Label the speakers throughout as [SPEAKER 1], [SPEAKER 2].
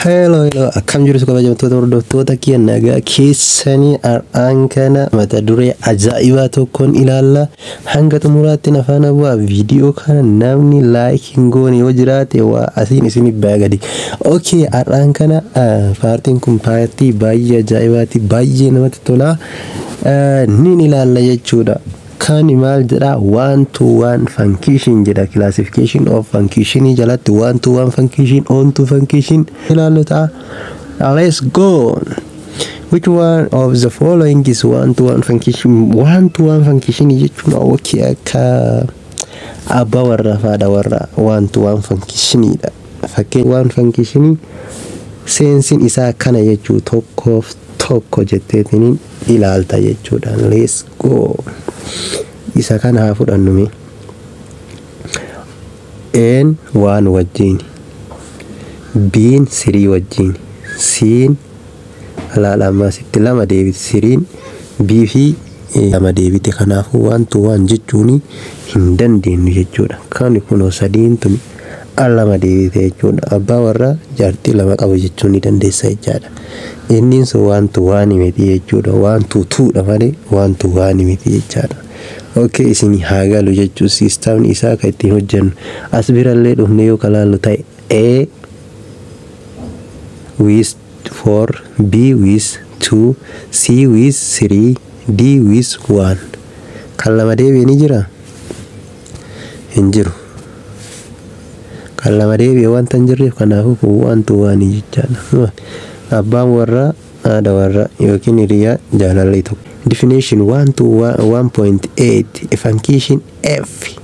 [SPEAKER 1] Hello, hello, akkam jirtu kabajamtoota hordoftoota kiyya? Nagaa keessanii? Har'aan kana mata duree ajaa'ibaa tokkoon ilaalla. Hanga xumuraatti na faana bu'aa. Viidiyoo kana namni like hin goone yoo jiraate waa asiin isin baa gadi. Okay, har'aan kana paartiin kun paartii baay'ee ajaa'ibaati, baay'ee namatti tola. Nin ilaalla jechuudha. Kan maal jedha? One to one function jedha. Classification of function jalatti one to one function, onto function ilaallu ta'a. Let's go. Which one of the following is one to one function? One to one function jechuun, okay, akka abbaa warraa fi haadha warraa one to one functionidha. Fakkeenya one function seensiin isaa kana jechuu, tokkoof tokko jetteetiniin ilaalta jechuudha. Let's go. Isa kana haa fudhannu mee. A'n one wajjin, B'n three wajjin, C'n alaala ammaasitti lama deebite, three'n B fi lama deebite. Kanaafuu one to one jechuun hin dandeenyu jechuudha. Kan kunoo sadiin tun al lama deebite jechuudha. Abbaa warraa jaartii lama qabu jechuun ni dandeessa jechaadha. Inni sun one to one miti jechuudha. One to twodha malee one to one miti jechaadha. Okay, isin haa galu jechuun systemni isaa kan ittiin hojjennu. As birallee dhufne yoo kalaallu ta'e, A with 4, B with 2, C with 3, D with 1. Kan lama deebi'e ni jira? Hin jiru. Kan lama deebi'e wanta hin jirreef, kanaafuu kun one to one jechaadha. Abbaan warraa, haadha warraa yookiin hiriyaa jaalallee tokko. Definition 1 to 1.8. A function f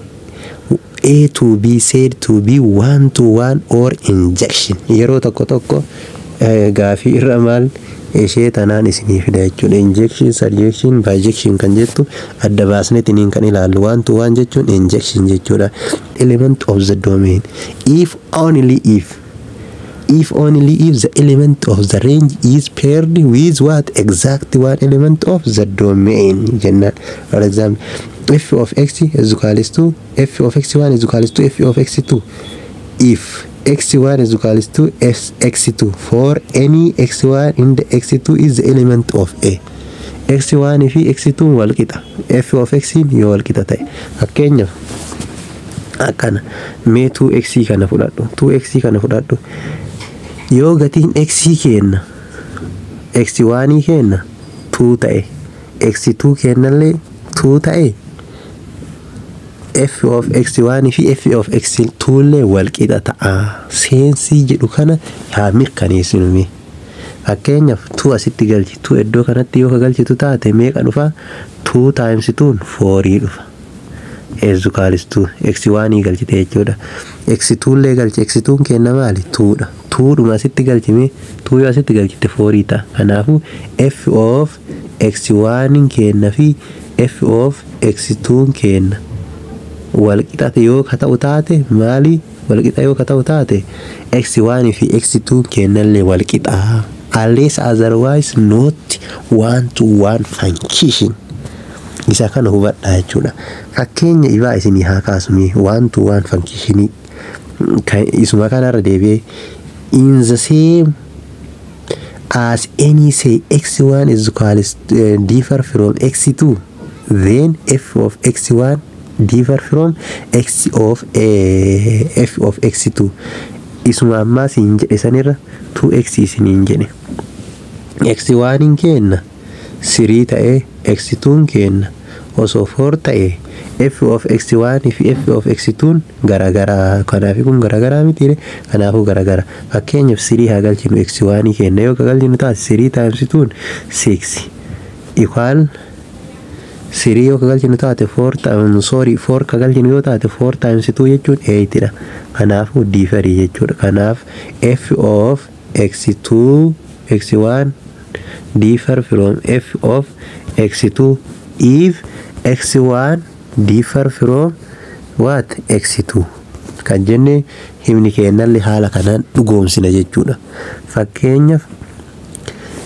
[SPEAKER 1] A to B said to be one to one or injection. Yeroo tokko tokko gaafii irra maal ishee tanaan isinii fida jechuudha. Injection, surjection, bijection kan jettu adda baasneetiniin kan ilaallu. One to one jechuun injection jechuudha. Element of the domain if only if only if the element of the range is paired with what? Exact one element of the domain jennaan. For example, f of x is equals to f of x1 is equals to f of x2 if x1 is equals to s x2 for any x1 in the x2 is the element of A. x1 fi x2 wal qixa, f of x yoo wal qixa ta'e. Fakkeenyaaf akkana mee, 2x kana fudhadhu, 2x kana fudhadhu. Yoo gatiin x kenna, x1 kenna 2 ta'e, x2 kennallee 2 ta'e, f of x1 fi f of x2 illee wal qixa ta'a seensii jedhu kana haa mirkaneessinu mee. Fakkeenyaaf 2 asitti galchi. 2 iddoo kanatti yoo ka galchitu taate meeqa dhufa? 2 times 2 4 dhufa. Is equals to x1 galchite jechuudha. x2 illee galchi. x2 kenna maali? 2 dha. 2 dhuma asitti galchime. 2 yoo asitti galchite 4 ta'a. Kanaafuu f of x1 kenna fi f of x2 kenna wal qixate yoo ka ta'u taate, maali wal qixa yoo ka ta'u taate, x1 fi x2 kennallee wal qixa, unless otherwise not one to one function. Isa kana hubadhaa jechuudha. Fakkeenya ibaa isinii haa kaasumi. One to one functionii isuma kanarra deebi'ee, in the same as any say x1 is equals differ from x2, then f of x1 differ from x of f of x2. Isuma ammaa siin jedhe sanirra 2x isiniin jedhe. x1 kenna 3 ta'e, x2 kenna osoo 4 ta'e, f of x1 fi f of x2 garagaraa. Kanaaf kun garagaraa miti? Kanaafuu garagara. Fakkeenyaaf 3 haa galchinu. x1 kenna yoo galchinu taate, 3 times 2 6 equal 3 yoo galchinu taate, 4 times, sorry, 4 ka galchinu yoo taate, 4 times 2 jechuun 8 dha. Kanaafuu differii jechuudha. Kanaaf f of x2 x1 differ from f of x2 if x1 differ from what? x2 kan jenne himni kennallee haala kanaan dhugoomsina jechuudha. Fakkeenyaaf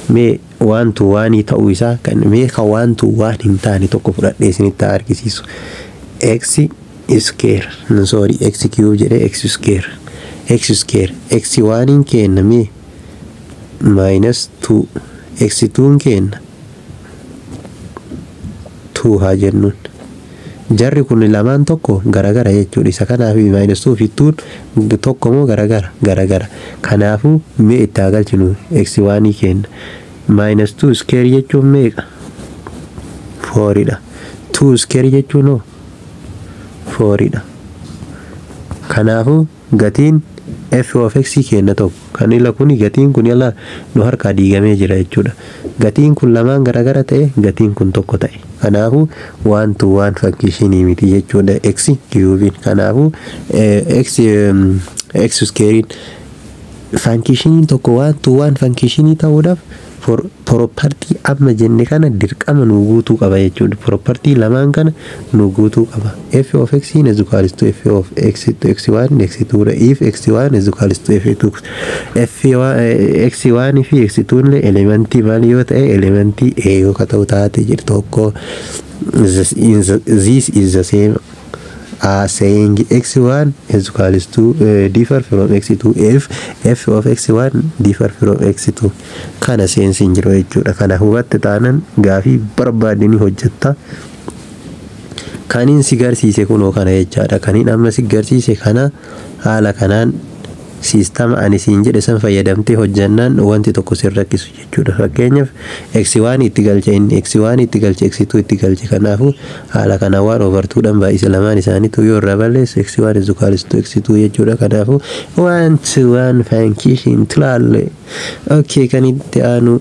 [SPEAKER 1] mee one to oneii ta'uu isaa kan mee kan one to one hin taane tokko fudhadhee isinitti argisiisu. x square, sorry, x cube jedhee, x square, x square, x oneiin kenna mee Minus 2, x2 kenna 2 haa jennuun. Jarri kun lamaan tokko garagara jechuudha. Isa kanaaf minus 2 fi 2 tokko moo garagara? Garagara. Kanaafuu mee itti haa galchinu x1 kenna. Minus 2 square jechuun meeqa? 4dha. 2 square jechuun hoo? 4dha. Kanaafuu gatiin f of x kenna tokko. Kan ila kuni gatiin kun yala nu harkaa diigamee jira jechuudha. Gatiin kun lamaan garagara ta'e, gatiin kun tokko ta'e. Kanaafuu one to one functionii miti jechuudha x cubeiin. Kanaafuu x squarein functioniin tokko one to one functionii ta'uudhaaf property amma jenne kana dirqama nu guutuu qaba jechuudha. Property lamaan kana nu guutuu qaba. F of x is equals to f of x to x1 x2 dha. If x1 is equals to f2, f x1 fi x2 illee elementii maal yoo ta'e? Elementii a yoo ka ta'u taate jedhu tokko. This is the same as saying x1 is equals to differ from x2 if f of x1 differ from x2. Kana seensi hin jiru jechuudha. Kana hubatte taanan gaafii barbaadde ni hojjetta. Kaniin si garsiise kunoo kana jechaadha. Kaniin amma si garsiise kana haala kanaan systema ani siin jedhe san fayyadamtee hojjannaan wanti tokko sin rakkisu jechuudha. Fakkeenyaaf, x1 itti galche, inni x1 itti galche, x2 itti galche. Kanaafuu haala kana waan over twodhaan baay'ise, lamaan isaaniitu yoo irraa balleessu, x1 is equals to x2 jechuudha. Kanaafuu one to one function tilaalle. Okay, kan itti aanu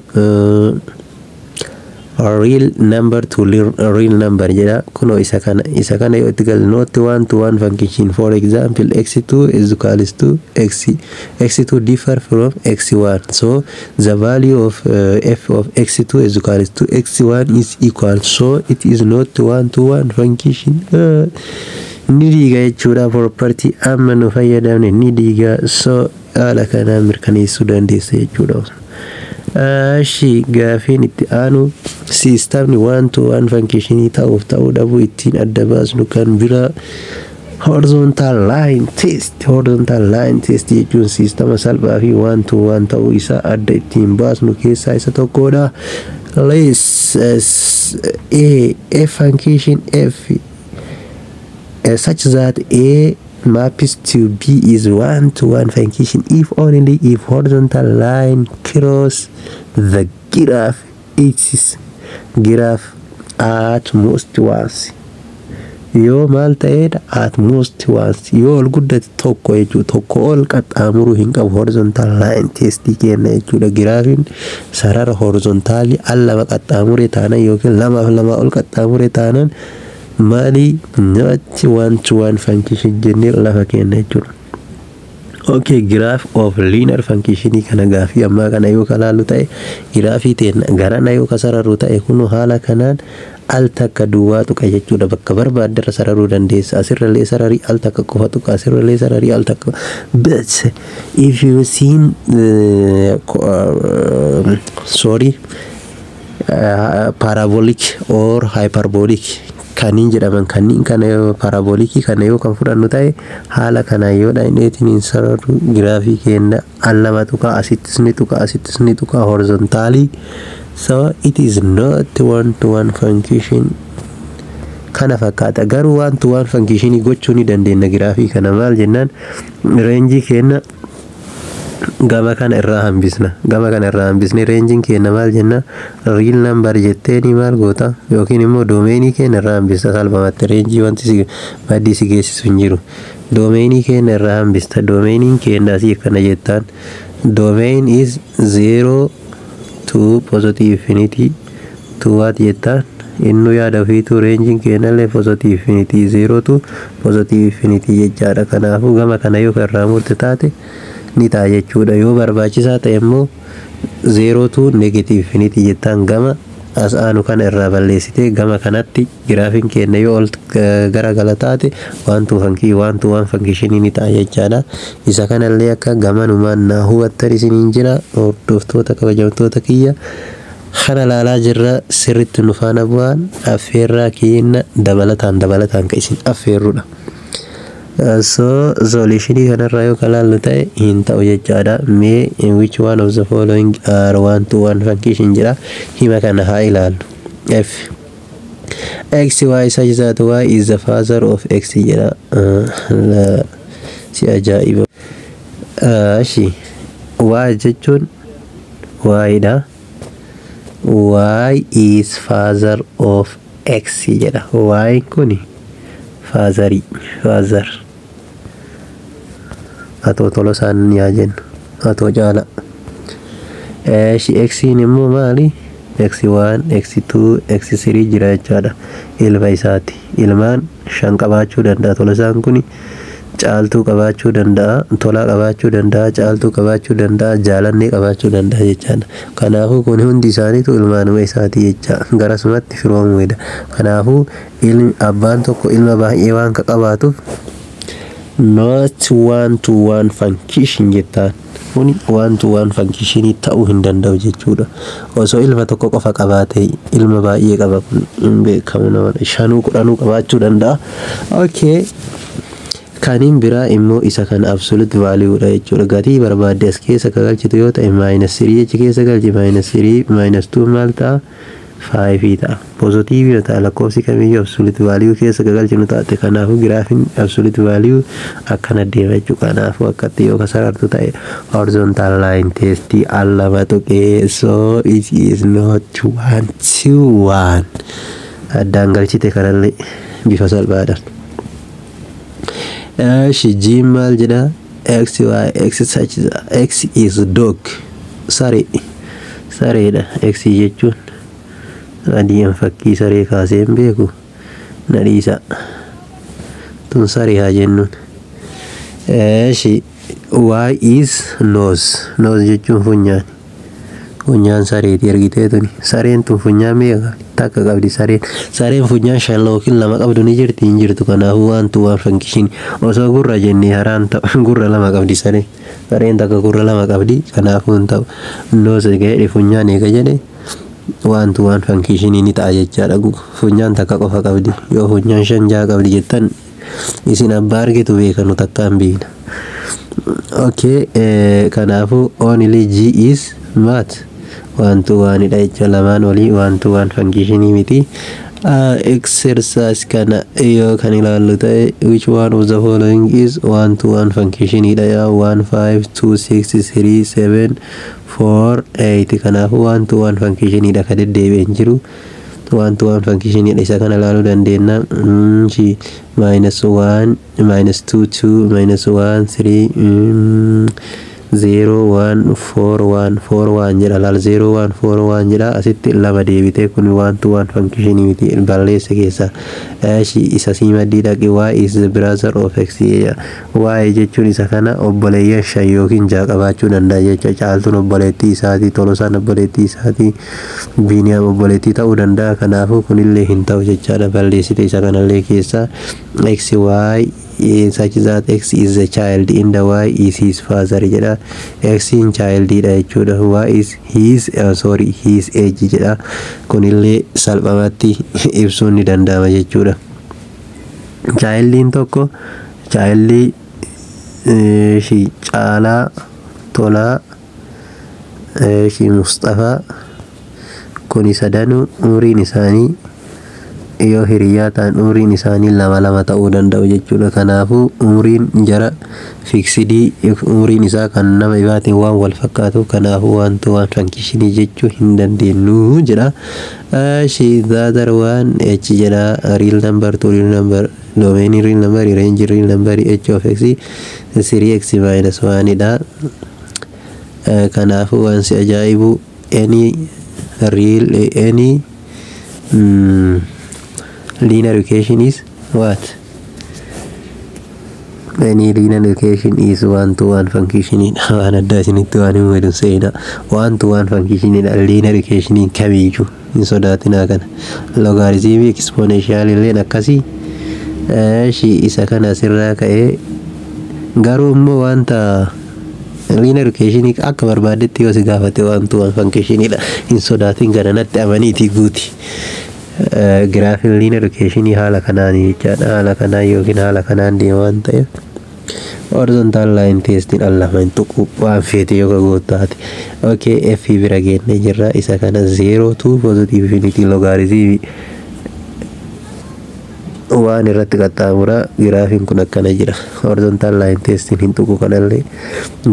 [SPEAKER 1] real number to real number jedha. Kunoo isa kana yoo itti galle, not one to one function. For example, x2 is equals to x, x2 differ from x1, so the value of f of x2 is equals to x1 is equal, so it is not one to one function. Ni diiga jechuudha. Property amma nu fayyadamne ni diiga. So haala kanaan mirkaneessuu dandeessa jechuudha. Ashi, gaafiin itti aanu systemni one to one functionii ta'uuf ta'uu dhabuu ittiin adda baasnu kan biraa horizontal line test. Horizontal line test jechuun systema salphaa fi one to one ta'uu isaa adda ittiin baasnu keessaa isa tokkodha. Let's a function f such that a maps to b is one to one function if only if horizontal line cross the graph, its graph, at most once. Yoo maal ta'edha? At most once, yoo ol guddate tokko jechuudha. Tokko ol qaxxaamuruu hin qabu horizontal line testii kenna jechuudha. Giraafiin sarara horizontalii al lama qaxxaamure taanan yookiin lamaaf lama ol qaxxaamure taanan maali? Not one to one function jennee lafa kenna jechuudha. Okay, graph of linear function kana gaafii ammaa kana yoo kalaallu ta'e, giraafii teen garana yoo kasararru ta'e, kunu haala kanaan al takka duwwaa tuqa jechuudha. Bakka barbaadderra sararuu dandeessa. Asirrallee sararii, al takka qofa tuqa. Asirrallee sararii, al takka. But if you seen sorry, parabolic or hyperbolic kaniin jedhaman kanniin kana yoo parabolicii kana yoo kan fudhannu ta'e, haala kanaan yoo dhaqneetiin hin sararru, giraafii keenya al lama tuqa, asittis ni tuqa, asittis ni tuqa horizontalii. So it is not one to one function. Kana fakkaata. Garuu one to one functionii gochuu ni dandeenya giraafii kana. Maal jennaan, rangeii keenya gama kana irraa hambisna. Gama kana irraa hambisne, rangeiin keenya maal jenna? Real number jetteeni maal goota? Yookiin immoo domainii keenya irraa hambista. Salphumatti rangeii wanti si maddii si geessisu hin jiru. Domainii keenya irraa hambista. Domainiin keenya asii akkana jettaan, domain is 0 to positive infinity to what jettaan. Innu yaada ofiituu rangeiin keenyallee positive infinity, 0 to positive infinity jechaadha. Kanaafuu gama kana yoo irraa murte taate ni ta'a jechuudha. Yoo barbaachisaa ta'e immoo 0 to negative infinity jettaan. Gama as aanu kana irraa balleessitee gama kanatti giraafiin keenya yoo ol garagala taate, one to one functionii ni ta'a jechaadha. Isa kanallee akka gamanumaan naa hubattan isiniin jira. Hordoftoota kabajamtoota kiyya, kana laalaa jirra. Sirritti nu faana bu'aan affeerraa keenya dabalataan ka isin affeerrudha. So solutionii kanarraa yoo kalaallu ta'e hin ta'u jechaadha. Mee in which one of the following are one to one function jedha. Hima kana haa ilaallu. F x y such that y is the father of x jedha. Si ajaa'iba. Ashi, y jechuun y dha. Y is father of x jedha. Y kuni fatherii, father atoo Tolosaan yaa jennu, atoo Caala. Eeshi, xiin immoo maali? X1, x2, x3 jira jechaadha. Ilma isaati. Ilmaan shan qabaachuu danda'a Tolosaan kuni. Caaltuu qabaachuu danda'a, Tolaa qabaachuu danda'a, Caaltuu qabaachuu danda'a, Jaalannee qabaachuu danda'a jechaadha. Kanaafuu kun hundi isaaniitu ilmaanuma isaati jecha, garasumatti firoomuudha. Kanaafuu ilmi abbaan tokko ilma baay'ee waan ka qabaatuuf not one to one function jettaan. Kuni one to one functionii ta'uu hin danda'u jechuudha. Osoo ilma tokko qofa qabaate, ilma baay'ee qaba kun hin beekamu, nama shanuu kudhanuu qabaachuu danda'a. Okay. Kaniin biraa immoo isa kan absolute value dha jechuudha. Gatii barbaadde as keessa ka galchitu yoo ta'e, minus 3 jechi keessa galchi, minus 3 minus 2 maal ta'a? 5 ta'a. Positive yoo ta'a lakkoofsi kamiyyuu absolute value keessa ka galchinu taate. Kanaafuu giraafiin absolute value akkana deema jechuudha. Kanaafuu akkatti yoo kasarartu ta'e horizontal line test al lama tuqee, so it is not one to one. Addaan galchite kanallee bifa salphaadhaan. Eshi, G maal jedha? X y x such x is dog, saree, sareedha. X jechuun adiin fakkii saree kaasee hin beeku, na dhiisa. Tun saree haa jennuun. Eshi, y is nose. Nose jechuun funyaan, funyaan sareeti. Argitee tuni sareen tun funyaan meeqa? Takka qabdi sareen. Sareen funyaan shan yookiin lama qabdu ni jirti? Hin jirtu. Kanaafuu one to one function. Osoo gurra jennee haraan ta'u, gurra lama qabdi sareen. Sareen takka gurra lama qabdi, kanaafuu hin ta'u. Nose ga'ee funyaan eega jedhe one to one function ni ta'a jechaadha. Funyaan takka qofa qabdi. Yoo funyaan shan jaha qabdi jettan, isin abbaa argitu beekanu, takka hin beekna. Okay, kanaafuu only G is math one to one dha jecha. Lamaan olii one to one functionii miti. Exercise kana yoo kan ilaallu ta'e, which one of the following is one to one function dha? Yaa 1 5 2 6 3 7 4 8. Kanaafuu one to one function dha, ka deddeebi'een jiru one to one function dha. Isa kana ilaaluu dandeenya. Minus 1 minus 2 2 minus 1 3 0 1 4 1 4 1 jedha. Laal, 0 1 4 1 jedha. Asitti lama deebitee, kun one to one function miti, balleessa keessa. Eeshi, isa sii maddii dhaqi. Y is the brother of x jedha. Y jechuun isa kana obboleeyyan shan yookiin ja'a qabaachuu danda'a jecha. Caaltuun obboleettii isaati, Tolosaan obboleettii isaati, Biiniyaam obboleettii ta'uu danda'a. Kanaafuu kunillee hin ta'u jechaadha, balleessite isa kanallee keessa. X y such that x is the child in the y is his father jedha. X in child dha jechuudha. Y is his, sorry, his age jedha. Kunillee salphumatti ibsuun ni danda'ama jechuudha. Childiin tokko, childii shi Caalaa, Tolaa, shi Mustafaa kuni sadanuu umriin isaanii yoo hiriyaa ta'an umriin isaanii lama lama ta'uu danda'u jechuudha. Kanaafuu umriin jara fixedii, umriin isaa kan nama dhibaatiin waan wal fakkaatuuf, kanaafuu one to one functionii jechuu hin dandeenyu jedha. Shi the other one h jedha. Real number to real number, domain real number, range real number, h of x 3x minus 1 dha. Kanaafuu waan si ajaa'ibu any real, any linear equation is what? Any linear equation is one to one function. Waan addaa isinitti waan himu hedun seena. One to one function linear equation kamiyyuu, hin sodaatinaa kana. Logarithm, exponential illeen akkasii. Eeshi, isa kana asirraa ka'ee garuu immoo wanta linear equation akka barbaaddetti yoo si gaafate one to one function dha, hin sodaatin, kana natti amaniitii guuti. Giraafiin linear equationii haala kanaan jechaadha. Haala kanaan yookiin haala kanaan deema waan ta'eef, horizontal line testiin al lama hin tuqu, waan feete yoo gootaate. Okay, f bira geenne jirra. Isa kana 0 to positive infinity logarithm waan irratti qaxxaamura. Giraafiin kun akkana jira. Horizontal line testiin hin tuqu kanallee.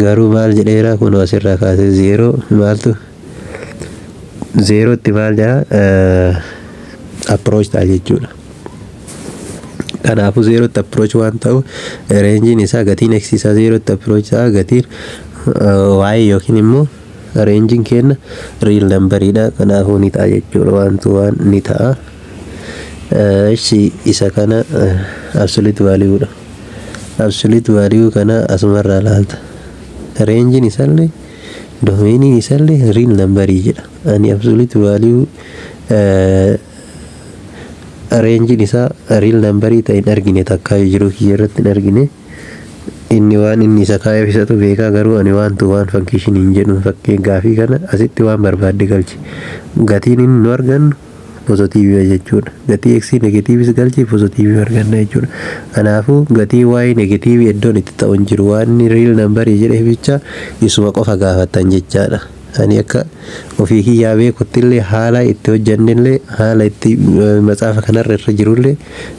[SPEAKER 1] Garuu maal jedheera? Kun asirraa kaasee 0 maaltu 0tti maal jedha? Approach ta'a jechuudha. Kanaafuu 0tti approach waan ta'u, rangeiin isaa, gatiin x isaa 0tti approach ta'a. Gatiin y yookiin immoo rangeiin kenna real numberiidha. Kanaafuu ni ta'a jechuudha. One to one ni ta'a. Ishi isa kana absolute value dha. Absolute value kana asumarraa laalta. Rangeiin isallee domainiin isallee real numberii jedha. Ani absolute value rangeiin isaa real numberii ta'e hin argine, takkaa jiru kiyya irratti hin argine. Inni waan inni isa kaa'eef isatu beekaa. Garuu ani one to one function hin jedhu. Fakkeen gaafii kana asitti waan barbaadde galchi, gatiin inni nu argannu positive jechuudha. Gatii x negativeis galchi, positive arganna jechuudha. Kanaafuu gatii y negative iddoon itti ta'u hin jiru. Waan inni real numberii jedhee bicha isuma qofa gaafattan jechaadha. Ani akka ofii kiyyaa beekuttillee, haala itti hojjannellee, haala itti matsaafa kanarra irra jirullee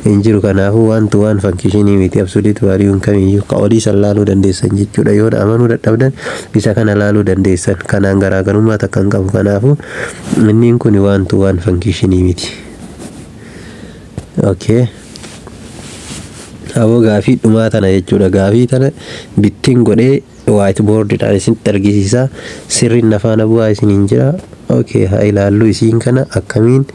[SPEAKER 1] hin jiru. Kanaafuu one to one functionii miti absolute valueun kamiyyuu. Ka olii san laaluu dandeessan jechuudha. Yoo amanuu dadhabdan, isa kana laaluu dandeessan. Kanaan garaagarummaa takka hin qabu. Kanaafuu inni kun one to one functionii miti. Okay. Aboo, gaafii dhumaa tana jechuudha. Gaafii tana bittiin godhee white boardiidhaan isinitti argisiisa. Sirriin afaana bu'aa isiniin jira. Okay, haa ilaallu isiin kana akkamiin.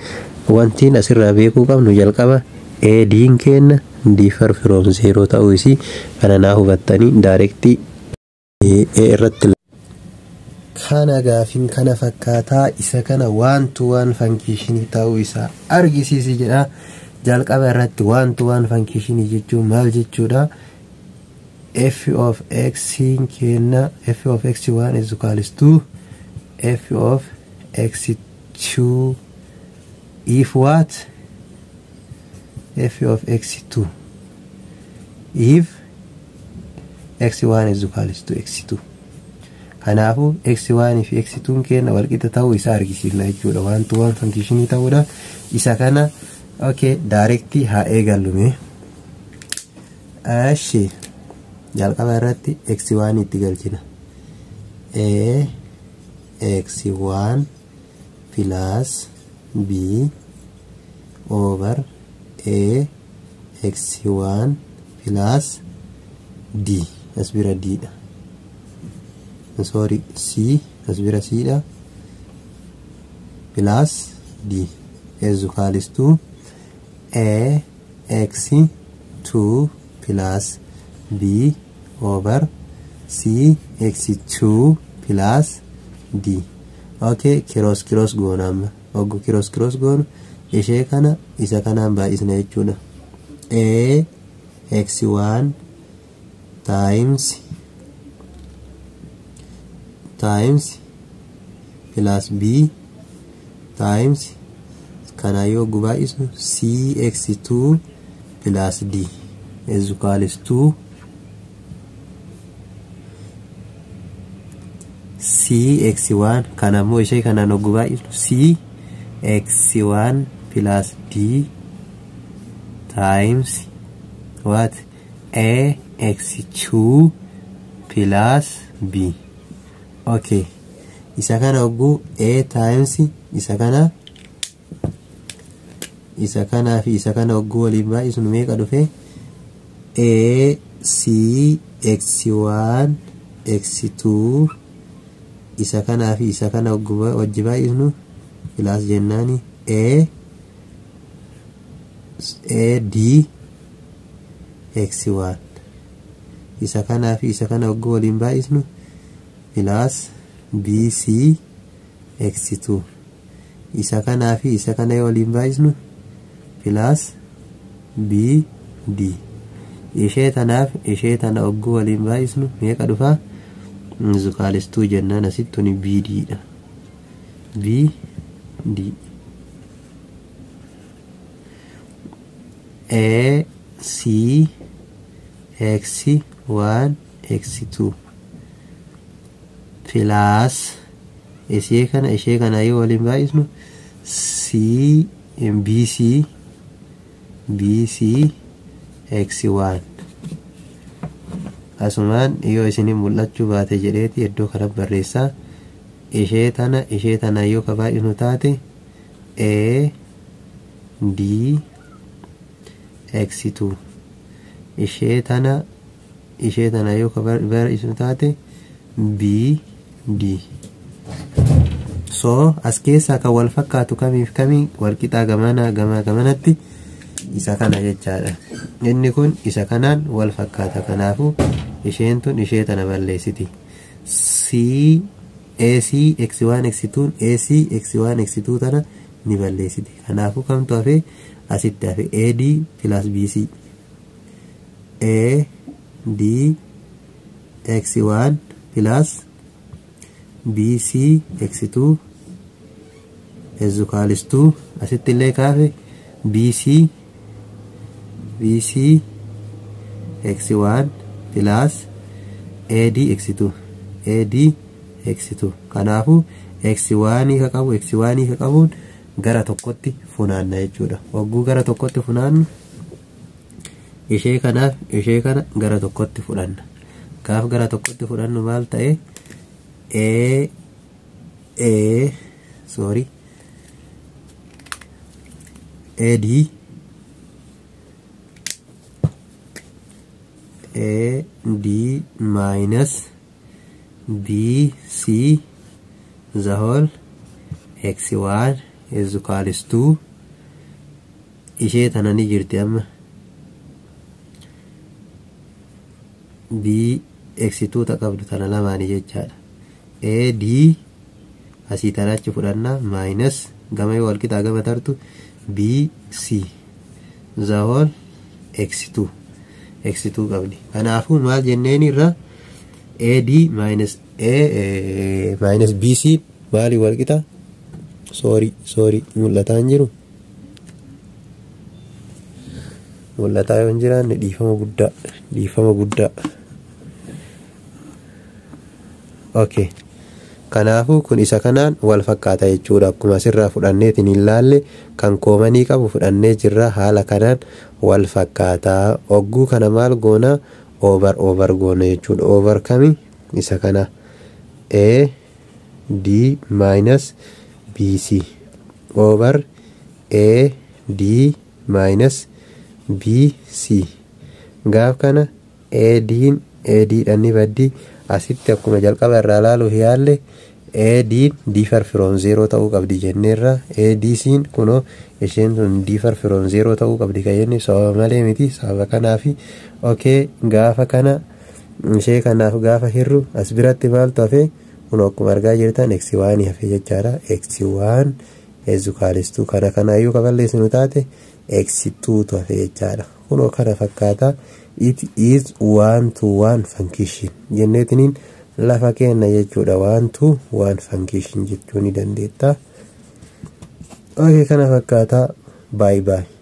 [SPEAKER 1] Wantiin asirraa beekuu qabnu, jalqaba AD'n kenna differ from zero ta'uu isii kana naa hubattanii directii A irratti. Kana gaafiin kana fakkaataa. Isa kana one to one functionii ta'uu isaa argisiisi jedha. Jalqaba irratti one to one functionii jechuun maal jechuudha? F of x kenna f of x1 is equals to f of x2 if what? F of x2 if x1 is equals to x2. Kanaafuu x1 fi x2 kenna walqixa ta'uu isaa argisiifna jechuudha, one to one functionii ta'uudha isa kana. Okay, directii haa eegallume. Ashi jalqaba irratti x1 itti galchina. A x1 plus b over a x1 plus d, as bira d dha, sorry, c, as bira c dha, plus d is equals to a x2 plus b over c x2 plus d. Okay, cross cross goona. Amma oggu cross cross goonu, ishee kana isa kanaan baay'isna jechuudha. A x1 times plus b times kana yoo oggu baay'isnu, c x2 plus d is equals to c x1. Kana immoo ishee kanaan oggu baay'isnu, c x1 plus d times what? A x2 plus b. Okay, isa kana ogguu a times isa kana, isa kanaa fi isa kana ogguu waliin baay'isnu, meeqa dhufe? A c x1 x2, isa kanaa fi isa kana ogguu wajji baay'isnu, plus jennaani a a d x1, isa kanaa fi isa kana ogguu waliin baay'isnu, plus b c x2, isa kanaa fi isa kana yoo waliin baay'isnu, plus b d. Ishee tanaaf ishee tana ogguu waliin baay'isnu, meeqa dhufa? Is equals to jennaan, asitti tuni b d dha, b d. A C X 1 X 2 plus ishee kana yoo waliin baay'isnu C B C B C X 1 asumaan yoo isinin mul'achuu baate jedheeti iddoo kana barreessaa. Ishee tana yoo ka baay'isnu taate A D X 2 ishee tana yoo ka baay'isnu taate B D. So as keessaa kan wal fakkaatu kamiif kamii wal qixaa gamanaa gamaa gamanatti isa kana jechaadha. Inni kun isa kanaan wal fakkaata, kanaafuu isheen tun ishee tana balleessiti. C A C X1 X2 A C X1 X2 tana ni balleessiti. Kanaafuu kamtu hafe? Asitti hafe A D plus B C A D X1 plus B C X2 is equals to asitti illee kaafe B C B C X1 plus A D X2 A D X2. Kanaafuu X1 ka qabu X1 ka qabuun gara tokkotti funaanna jechuudha. Wagguu gara tokkotti funaannu ishee kanaaf ishee kana gara tokkotti fudhanna. Gaaf gara tokkotti fudhannu maal ta'e? A A sorry A D A D minus B C the whole X1 is equals to ishee tana ni jirti amma B X2 ta qabdu tana lamaanii jechaadha. A D asii tanachi fudhanna minus gama yoo walqixaa gama tartu B C the whole X2 X2 qabdi. Kanaafuu maal jenneen irra A D minus A minus B C maali walqixa? Sorry mul'ataa hin jiru. Mul'ataa yoo hin jiraanne dhiifama guddaa. Okay. Kanaafuu kun isa kanaan wal fakkaata jechuudha. Akkuma asirraa fudhanneetiin hin laalle kan koomanii qabu fudhannee jirra. Haala kanaan wal fakkaataa. Ogguu kana maal goona? Over goona jechuudha. Over kami? Isa kana A D minus B C over A D minus B C. Gaaf kana A D A D dhaan ni baddi. Asitti akkuma jalqaba irraa ilaaluuf yaalle A D differ from 0 ta'uu qabdi jenneerra. A D C kunoo isheen tun differ from 0 ta'uu qabdi kan jenne sababa malee miti, sababa kanaafi. Okay, gaafa kana ishee kanaaf gaafa hirru as biratti maaltu hafe? Kunoo akkuma argaa jirtan X1 hafe jechaadha. X1 is equals to kana kanaayyuu ka balleessinu taate X2 tu hafe jechaadha. Kunoo kana fakkaata. It is 1 to 1 function jenneetiniin lafa kenna jechuudha. 1 to 1 function jechuu ni dandeetta. Okay, kana fakkaata. Bye bye.